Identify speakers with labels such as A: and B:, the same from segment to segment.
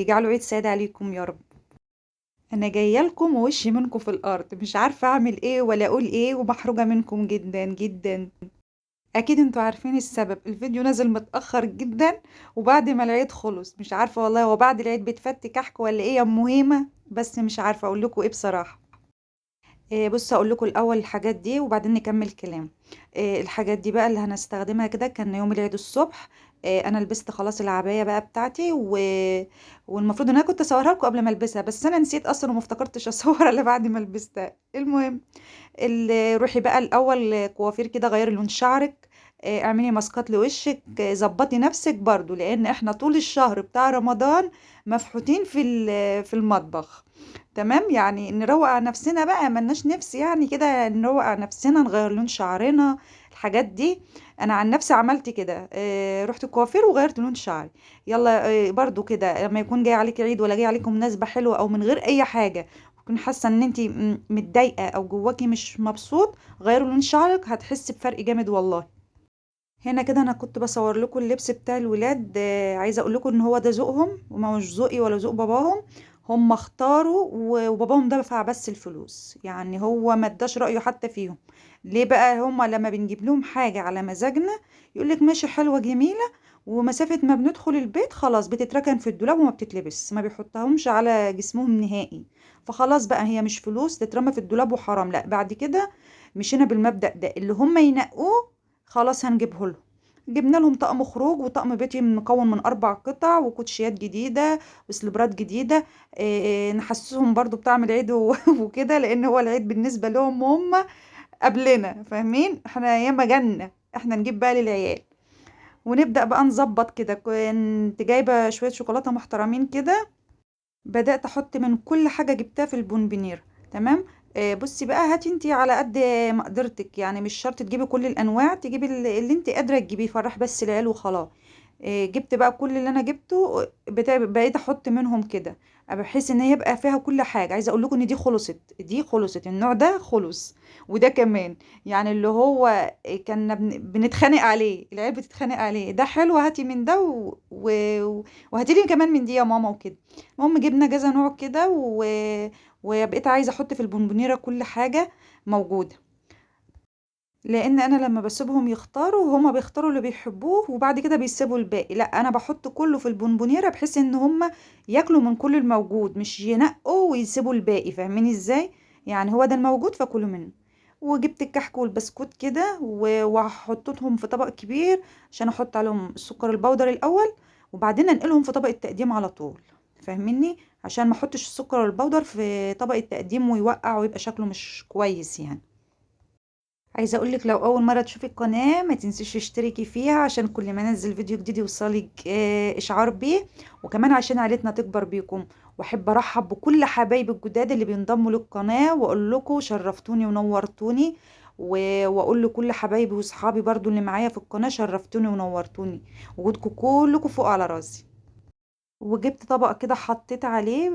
A: ويجعله عيد سعيد عليكم يا رب. انا جاية لكم ووشي منكم في الارض، مش عارفه اعمل ايه ولا اقول ايه، ومحروجه منكم جدا جدا. اكيد انتوا عارفين السبب، الفيديو نزل متاخر جدا وبعد ما العيد خلص. مش عارفه والله هو بعد العيد بيتفت كحك ولا ايه يا ام هيمه، بس مش عارفه اقول لكم ايه بصراحة. بصوا اقول لكم الاول الحاجات دي وبعدين نكمل كلام. الحاجات دي بقى اللي هنستخدمها كده، كان يوم العيد الصبح. انا لبست خلاص العباية بقى بتاعتي والمفروض ان انا كنت اصورها لكم قبل ما البسها، بس انا نسيت اصلا وما افتكرتش اصورها الا بعد ما لبستها. المهم روحي بقى الاول كوافير كده، غيري لون شعرك، اعملي ماسكات لوشك، ظبطي نفسك برضو، لان احنا طول الشهر بتاع رمضان مفحوتين في المطبخ. تمام، يعني نروق على نفسنا بقى، ملناش نفس يعني كده، نروق على نفسنا، نغير لون شعرنا، الحاجات دي. انا عن نفسي عملت كده، رحت الكوافير وغيرت لون شعري. يلا، برضو كده لما يكون جاي عليك عيد ولا جاي عليكم مناسبة حلوة او من غير اي حاجة، تكون حاسة ان انتي متضايقة او جواكي مش مبسوط، غيروا لون شعرك، هتحسي بفرق جامد والله. هنا كده انا كنت بصور لكم اللبس بتاع الولاد، عايزه اقول لكم ان هو ده ذوقهم وما هوش ذوقي ولا ذوق باباهم. هم اختاروا وباباهم دفع بس الفلوس، يعني هو ما اداش رايه حتى فيهم. ليه بقى؟ هم لما بنجيب لهم حاجة على مزاجنا يقولك ماشي حلوة جميلة، ومسافه ما بندخل البيت خلاص بتتركن في الدولاب وما بتتلبس، ما بيحطهمش على جسمهم نهائي. فخلاص بقى هي مش فلوس تترمى في الدولاب وحرام. لا، بعد كده مشينا بالمبدأ ده، اللي هم ينقوه خلاص هنجيبه لهم. جبنا لهم طقم خروج وطقم بيتي مكون من 4 قطع وكوتشيات جديدة وسليبرات جديدة، نحسسهم برضو بطعم العيد وكده، لان هو العيد بالنسبة لهم هم قبلنا، فاهمين؟ احنا ياما جنة، احنا نجيب بقى للعيال ونبدأ بقى نظبط كده. كنت جايبة شوية شوكولاتة محترمين كده، بدأت احط من كل حاجة جبتها في البونبونير. تمام، بصي بقى، هاتي انتي على قد مقدرتك، يعني مش شرط تجيبي كل الانواع، تجيبي اللي انتي قادرة تجيبيه، فرح بس العيال وخلاص. جبت بقى كل اللي انا جبته، بقيت احط منهم كده بحيث ان هي يبقى فيها كل حاجة. عايزه اقول لكم ان دي خلصت، دي خلصت، النوع ده خلص، وده كمان، يعني اللي هو كنا بنتخانق عليه، العيال بتتخانق عليه، ده حلو هاتي من ده وهاتي لي كمان من دي يا ماما وكده. المهم جبنا كذا نوع كده، وبقيت عايزه احط في البونبونيره كل حاجة موجودة، لان انا لما بسيبهم يختاروا هما بيختاروا اللي بيحبوه وبعد كده بيسيبوا الباقي. لا، انا بحط كله في البونبونيره بحيث ان هما ياكلوا من كل الموجود، مش ينقوا ويسيبوا الباقي، فاهميني ازاي؟ يعني هو ده الموجود فكلوا منه. وجبت الكحك والبسكوت كده وحطيتهم في طبق كبير عشان احط عليهم السكر البودر الاول، وبعدين انقلهم في طبق التقديم على طول، فاهميني؟ عشان ما احطش السكر البودر في طبق التقديم ويوقع ويبقى شكله مش كويس يعني. عايزه اقولك لو اول مرة تشوفي القناة ما تنسيش تشتركي فيها عشان كل ما انزل فيديو جديد يوصلك، اشعار بيه، وكمان عشان عيلتنا تكبر بيكم. واحب ارحب بكل حبايبي الجداد اللي بينضموا للقناة واقول لكم شرفتوني ونورتوني، واقول لكل حبايبي واصحابي برضو اللي معايا في القناة شرفتوني ونورتوني، وجودكم كلكم فوق على راسي. وجبت طبق كده حطيت عليه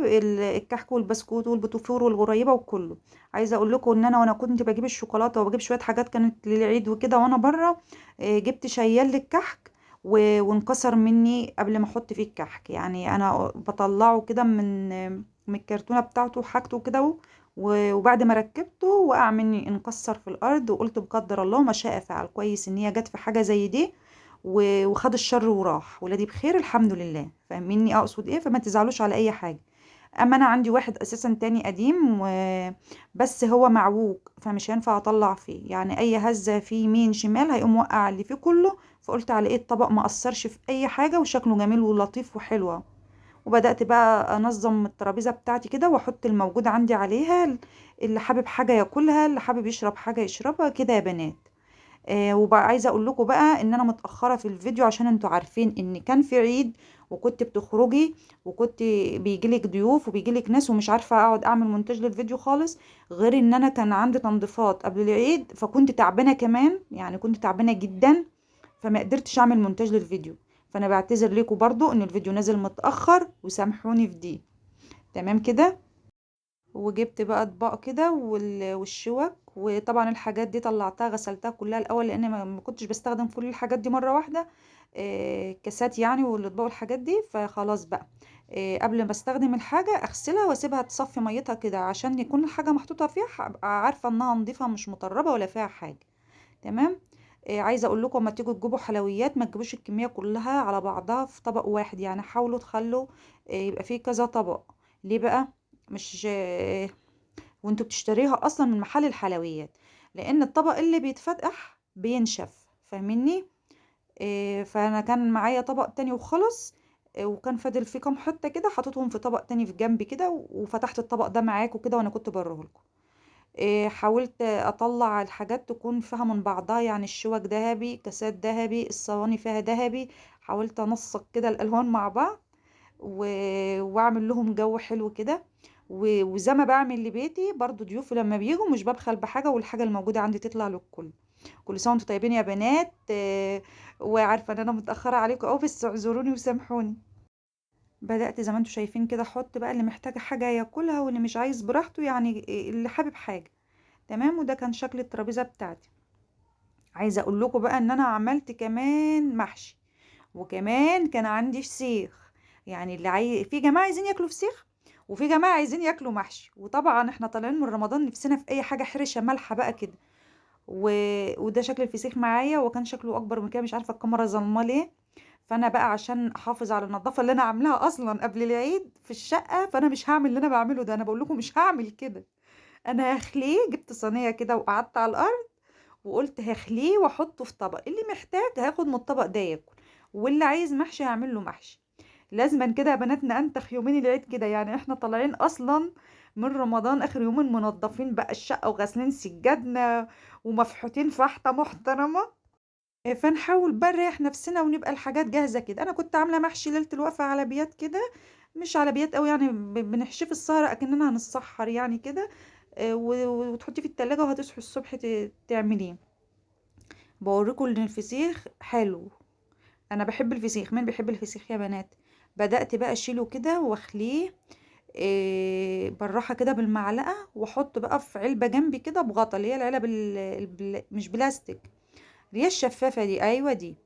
A: الكحك والبسكوت والبطوفور والغريبة وكله. عايزه اقول لكم ان انا وانا كنت بجيب الشوكولاتة وبجيب شوية حاجات كانت للعيد وكده وانا بره، جبت شيال للكحك وانكسر مني قبل ما احط فيه الكحك، يعني انا بطلعه كده من الكرتونه بتاعته وحاجته كده، وبعد ما ركبته وقع مني انكسر في الارض، وقلت بقدر الله ما شاء فعل. كويس ان هي جت في حاجة زي دي وخد الشر وراح، ولادي بخير الحمد لله، فاهميني اقصد ايه؟ فما تزعلوش على اي حاجة. اما انا عندي واحد اساسا تاني قديم بس هو معوج، فمش هينفع اطلع فيه، يعني اي هزه فيه يمين شمال هيقوم وقع اللي فيه كله. فقلت على ايه الطبق ما قصرش في اي حاجة وشكله جميل ولطيف وحلو. وبدات بقى انظم الترابيزة بتاعتي كده واحط الموجود عندي عليها، اللي حابب حاجة ياكلها، اللي حابب يشرب حاجة يشربها كده يا بنات. وبقى عايزه اقول لكم بقى ان انا متاخرة في الفيديو عشان انتوا عارفين ان كان في عيد وكنت بتخرجي وكنت بيجيلك ضيوف وبيجيلك ناس، ومش عارفه اقعد اعمل مونتاج للفيديو خالص، غير ان انا كان عندي تنظيفات قبل العيد فكنت تعبانة كمان، يعني كنت تعبانة جدا فما قدرتش اعمل مونتاج للفيديو. فانا بعتذر لكم برضو ان الفيديو نازل متاخر وسامحوني في دي. تمام كده. وجبت بقى اطباق كده والشوك، وطبعا الحاجات دي طلعتها غسلتها كلها الاول لان ما كنتش بستخدم كل الحاجات دي مرة واحدة، كاسات يعني والاطباق والحاجات دي. فخلاص بقى، قبل ما استخدم الحاجة اغسلها واسيبها تصفي ميتها كده، عشان يكون الحاجة محطوطة فيها ابقى عارفه انها نظيفة مش مطربه ولا فيها حاجة. تمام. عايزه اقول لكم اما تيجوا تجيبوا حلويات ما تجيبوش الكمية كلها على بعضها في طبق واحد، يعني حاولوا تخلوا يبقى فيه كذا طبق. ليه بقى؟ مش وانتوا بتشتريها اصلا من محل الحلويات، لان الطبق اللي بيتفتح بينشف، فاهميني؟ فانا كان معايا طبق تاني وخلص، وكان فاضل فيه كام حتة كده، حطيتهم في طبق تاني في جنبي كده، وفتحت الطبق ده معاكم كده وانا كنت بريهولكم. حاولت اطلع الحاجات تكون فيها من بعضها، يعني الشوك ذهبي، كاسات ذهبي، الصواني فيها ذهبي، حاولت انسق كده الالوان مع بعض واعمل لهم جو حلو كده. وزي ما بعمل لبيتي برضو ضيوفي لما بيجوا مش ببخل بحاجة، والحاجة الموجودة عندي تطلع للكل. كل سنة وانتم طيبين يا بنات. وعارفه ان انا متاخرة عليكم قوي، بس اعذروني وسامحوني. بدات زي ما انتم شايفين كده احط بقى اللي محتاجه حاجة ياكلها واللي مش عايز براحته، يعني اللي حابب حاجة. تمام. وده كان شكل الترابيزة بتاعتي. عايزه اقول لكم بقى ان انا عملت كمان محشي، وكمان كان عندي فسيخ، يعني اللي في جماعة عايزين ياكلوا فسيخ وفي جماعة عايزين ياكلوا محشي، وطبعا احنا طالعين من رمضان نفسنا في اي حاجة حرشه مالحة بقى كده. وده شكل الفسيخ معايا، وكان شكله اكبر من كده، مش عارفه الكاميرا ظلمه ليه. فانا بقى عشان احافظ على النظافة اللي انا عاملاها اصلا قبل العيد في الشقة، فانا مش هعمل اللي انا بعمله ده، انا بقول لكم مش هعمل كده، انا هخليه. جبت صينية كده وقعدت على الارض وقلت هخليه واحطه في طبق، اللي محتاج هاخد من الطبق ده ياكل، واللي عايز محشي هعمل له محشي. لازما كده يا بنات ننتخ يومين العيد كده، يعني احنا طالعين اصلا من رمضان اخر يومين منظفين بقى الشقة وغاسلين سجادنا ومفحوتين فحطه محترمه، فنحاول بقى نريح نفسنا ونبقى الحاجات جاهزة كده. انا كنت عامله محشي ليلة الوقفة على بيات كده، مش على بيات قوي يعني، بنحشيه في السهرة اكننا هنتسحر يعني كده، وتحطيه في التلاجة وهتصحي الصبح تعمليه. بوريكم ان الفسيخ حلو، انا بحب الفسيخ. مين بيحب الفسيخ يا بنات؟ بدأت بقى اشيله كده واخليه بالراحة كده بالمعلقه، واحط بقى في علبة جنبي كده بغطا، اللي هي العلب مش بلاستيك، اللي هي الشفافه دي، ايوه دي.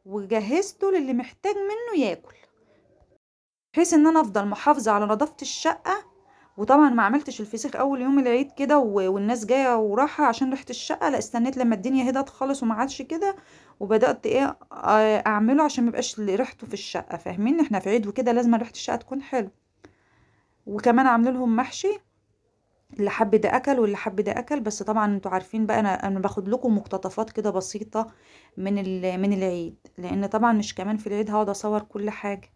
A: وجهزته للي محتاج منه ياكل، بحيث ان انا افضل محافظة على نظافة الشقة. وطبعا ما عملتش الفسيخ اول يوم العيد كده والناس جاية وراحة عشان ريحه الشقة، لا استنيت لما الدنيا هدت خالص وما عادش كده، وبدات ايه اعمله عشان ما يبقاش ريحته في الشقة، فاهمين؟ احنا في عيد وكده لازم ريحه الشقة تكون حلو. وكمان عامله لهم محشي، اللي حب ده اكل واللي حب ده اكل. بس طبعا انتوا عارفين بقى انا باخد لكم مقتطفات كده بسيطة من العيد، لان طبعا مش كمان في العيد هقعد اصور كل حاجة،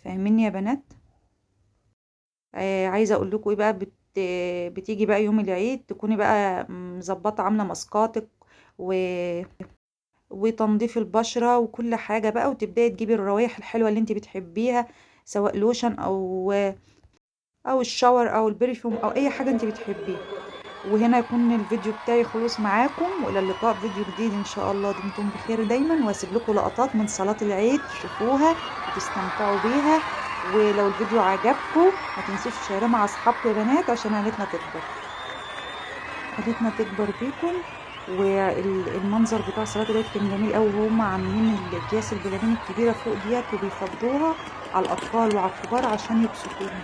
A: فاهميني يا بنات؟ عايزه اقول لكم ايه بقى، بتيجي بقى يوم العيد تكوني بقى مظبطه عامله ماسكاتك وتنظيف البشرة وكل حاجة بقى، وتبداي تجيبي الروايح الحلوة اللي انت بتحبيها، سواء لوشن او ال shower او ال perfume او اي حاجة انت بتحبيها. وهنا يكون الفيديو بتاعي خلص معاكم، والى اللقاء في فيديو جديد ان شاء الله. دمتم بخير دايما، واسيب لكم لقطات من صلاة العيد تشوفوها وتستمتعوا بيها. ولو الفيديو عجبكم ما تنسوش تشيروه مع اصحابكم يا بنات عشان عيلتنا تكبر، عيلتنا تكبر بيكم. والمنظر بتاع صلاة العيد كان جميل قوي، وهم عاملين الاكياس البلالين الكبيرة فوق ديت وبيفضوها على الاطفال وعلى الكبار عشان يبسطوهم.